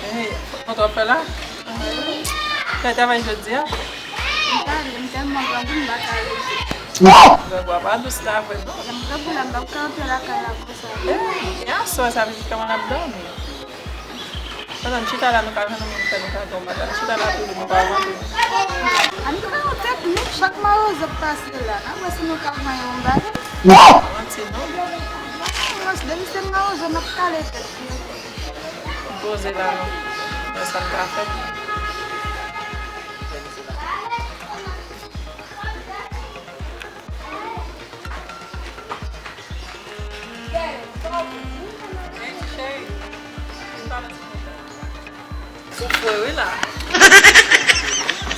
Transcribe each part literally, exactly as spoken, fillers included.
Hey, kontan w fè la? Fè travay jodi a? M pa ale, m tèlman grangou, m pa ka rete. Grangou a pa dous la vre non. Lè m grangou la, m pa ka antre lakay la konsa. Hey, e aswè sa vizit kòman l ap dòmi? Pandan n chita la, nou ka jwenn yon moun fè nou kado maten. Chita la tou, nou pa vantre. An nou ka yon tèt nou, chak mawozo k pase la, n ap wè si nou ka vanyen yon bagay. Manti non. Mwen, depi se mawozo, n ap kale tèt nou. Poze la non. Wè sa n ka fè. Sou fre wi la.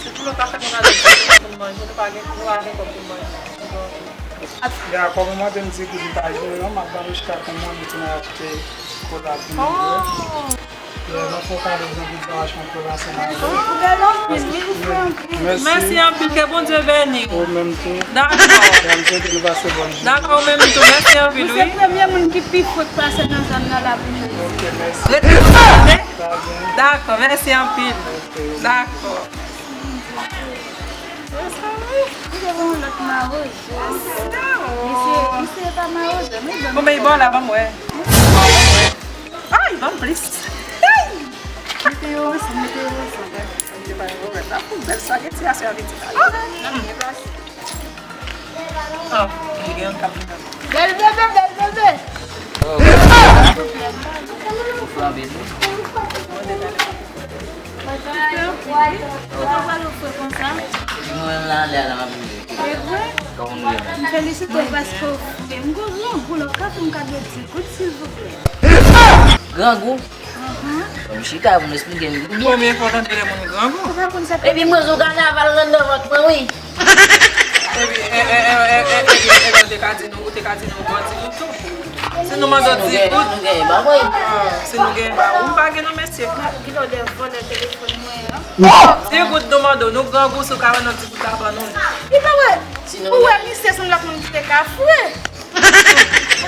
Se pou lòt afè moun ale di pou n manje, nou pa gen, nou pa gen kòb pou n manje. Bon. Ya, kòb mwen te m di pou m pa jwe non, m ap ba nou chita pou mwen, pou n achte kola pou nou bwè. Mèsi anpil, ke Bondye beni w. Ou menm tou. Dakò. Dakò, ou menm tou. Mèsi anpil, wi. Ou se premye moun ki pi fre k pase nan zòn nan la pou jodi. Rete konsa, tande? Dakò, mèsi anpil. Dakò. Misye, misye pa mawozo, men bon. Konbyen bò la, ban m wè. Ay, ban m plis. Ay! Mete yo ansanm, mete yo ansanm. Sa pou bèl spaghetti a, se avè ti bagay. Ah, li gen yon kap nan. Bèl bebe, bèl bebe. Flanbe tou. Ou pa pral ofri konsa? Epi mwen menm la, lè a la m ap viv. E vre? Kòman nou ye menm? M felisite w paske w fè m gwo grangou la, w ka fè m kado di goud, silvouplè? Grangou? Aham. Bon, m chita pou m esplike m. Premye fwa w tande lè moun grangou? Ou pa konn sa. Epi mwen sou kanaval rann nan vant mwen, wi. Epi, e, e, ou te ka di nou, ou te ka di nou bandi nou tou. Si nou mande w di goud, nou genyen ba mwen. Ah, si nou genyen ba ou, m pa gen non mesye. Kilè w dè vòlè telefòn mwen an? Di goud nou mande w, nou grangou, si w ka ban nou di goud la ban nou. Li pa wè. Ou wè misye se yon lòt moun ki te ka fre. Ou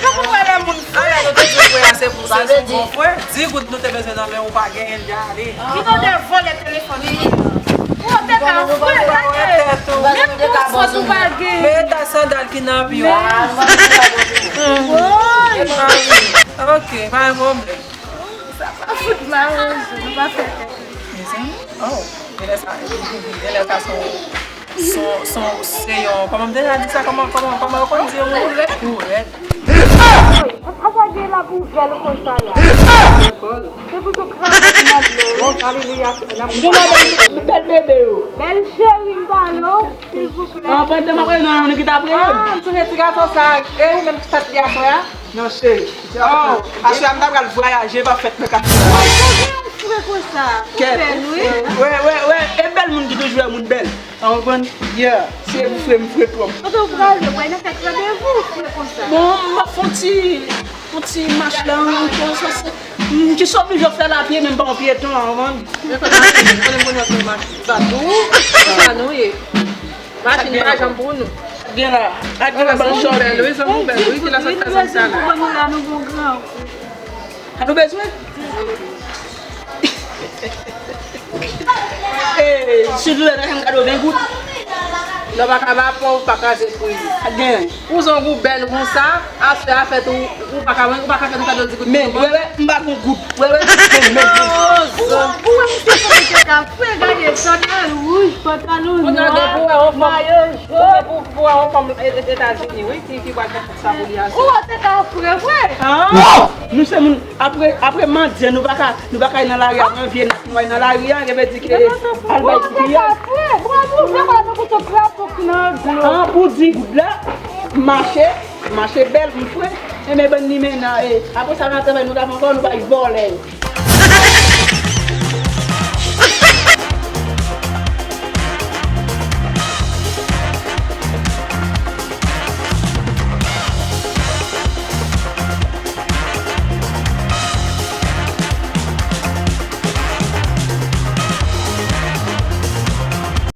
pa konn wè lè moun fre. Alè nou te di fre a se pou se sou bon fre. Di goud nou te bezwen nan men ou pa genyen l, y ale. Vin ou dè vòlè telefòn mwen. Ou te ka fre, gade. Men pou sòt ou pa gen. Men eta sandal ki nan pye w. Woy. Ok, pa gen pwoblèm. Sa pa fout mawozo, nou pa fè tèt. Mezanmi, oh, genlè sa, genlè sa se yon, se yon, se yon, se yon, kòman m te ka di sa, kòman, kòman, kòman yo konn di yon kou rèd? Kou rèd. Asa gen la pou bèl konsa la. Se pou tou kraze nan dlo. Alelouya. Bèl bebe yo. Bèl cheri m pale w, silvouplè. An, pandan m ap rele nan nou ki t ap rele m. Ah, m tounen ti gason sa, e ou menm ki fèt gason ya? Non, cheri. Oh, aswè a m ta pral vwayaje, m ap fèt nan katye. Ou gen yon fre konsa. Ou bèl, wi. Wè, wè, wè, e bèl moun ki toujou wè moun bèl. Ou konprann? Yeah, se fre m fre twòp. Kote w prale? Ou pral nan kèk randevou, fre konsa. Bon, m ap fè yon ti, yon ti mach la, yon ti sòse. M jis oblije fè l a pye, men m pa yon pyeton, ou konprann? Men fè machin, konnen moun yo fè machin. Sa tou, sa nou ye. Machin pa janm pou nou. Gen la. Ak gen la ban chòt. Bèl, wi, zanmi bèl, wi, ki la sot fè zanmi sa la. Ban nou la, nou bon gran. Sa nou bezwen? Eh, si nou lè nan kado ven goud. Lè w pa ka ba pòv, pa kraze pri. Ak gen. Ou zanmi bèl konsa, aswè a fèt ou, ou pa ka, ou pa ka fè nou kado di goud. Men, wè, wè, m pa gon goud. Wè, wè, men, men, men. Ou, ou wè misye sou mete ka fre, gade pantalon wouj, pantalon nwa, mayo jòn. Pou, pou, pou wè yon fanm E-, E-, Etazini, wi, ki, ki pral fè tout sa pou li a. Ou wè se ka fre, vre. Ah, nou se moun, apre, apre mandyan, nou pa ka, nou pa ka nan lari a, pran vye nèg nwa nan lari a, gen vle di ke al bay ti piye. Ou wè se ka fre. Ou wè nou vle wè nou koute krapouk nan dlo. Ah, pou di goud la, mache, mache bèl, m fre. Enben bann limena, e, apre sa, nan travay nou t ap ankò, nou bay vòlè yo.